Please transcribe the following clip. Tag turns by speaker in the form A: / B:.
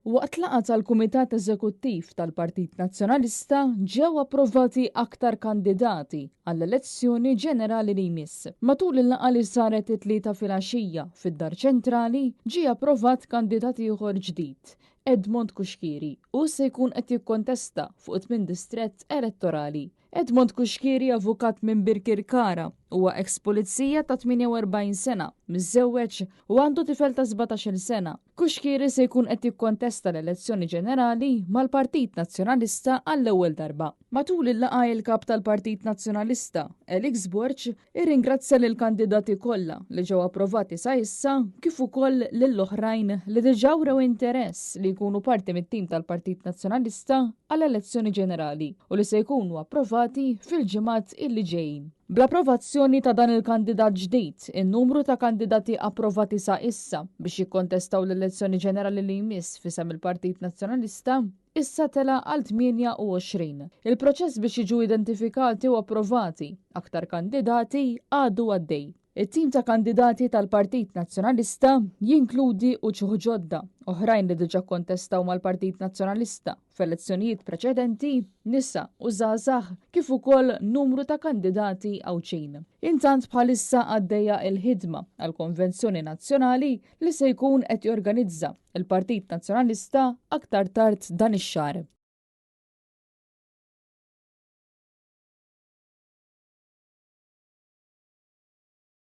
A: Waqt laqgħa tal-Kumitat Eżekuttiv tal-Partit Nazzjonalista ġew approvati aktar kandidati għall-elezzjoni ġenerali li jmiss. Matul il-laqgħa li saret it-Tlieta filgħaxija fid-Dar Ċentrali ġie approvat kandidat ieħor ġdid, Edmond Cuschieri. Hu se jkun qed jikkontesta fuq it-tmien distrett elettorali. Edmond Cuschieri avukat minn Birkirkara, huwa eks pulizija ta' 48 sena, miżżewweġ u għandu tifel ta' 17-il sena. Cuschieri se jkun qed jikkontesta l-elezzjoni ġenerali mal-Partit Nazzjonalista għall-ewwel darba. Matul il-laqgħa il-Kap tal-Partit Nazzjonalista, Alex Borg, irringrazzja lill-kandidati kollha li ġew approvati sa issa kif ukoll lill-oħrajn li diġà wrew interess li jkunu parti mit-tim tal-Partit Nazzjonalista għall-elezzjoni ġenerali u li se jkunu approvati fil-ġimgħat illi ġejjin. Bl-approvazzjoni ta' dan il-kandidat ġdid, in-numru ta' kandidati approvati sa issa biex jikkontestaw l-elezzjoni ġenerali li jmiss f'isem il-Partit Nazzjonalista issa tela' għal 28. Il-proċess biex jiġu identifikati u approvati aktar kandidati għadu għaddej. It-tim ta' kandidati tal-Partit Nazzjonalista jinkludi uċuħ ġodda, oħrajn li diġà kkontestaw mal-Partit Nazzjonalista f'elezzjonijiet preċedenti, nisa u żgħażagħ, kif ukoll numru ta' kandidati Għawdxin. Intant bħalissa għaddejja l-ħidma għall-Konvenzjoni Nazzjonali li se jkun qed jorganizza l-Partit Nazzjonalista aktar tard dan ix-xahar.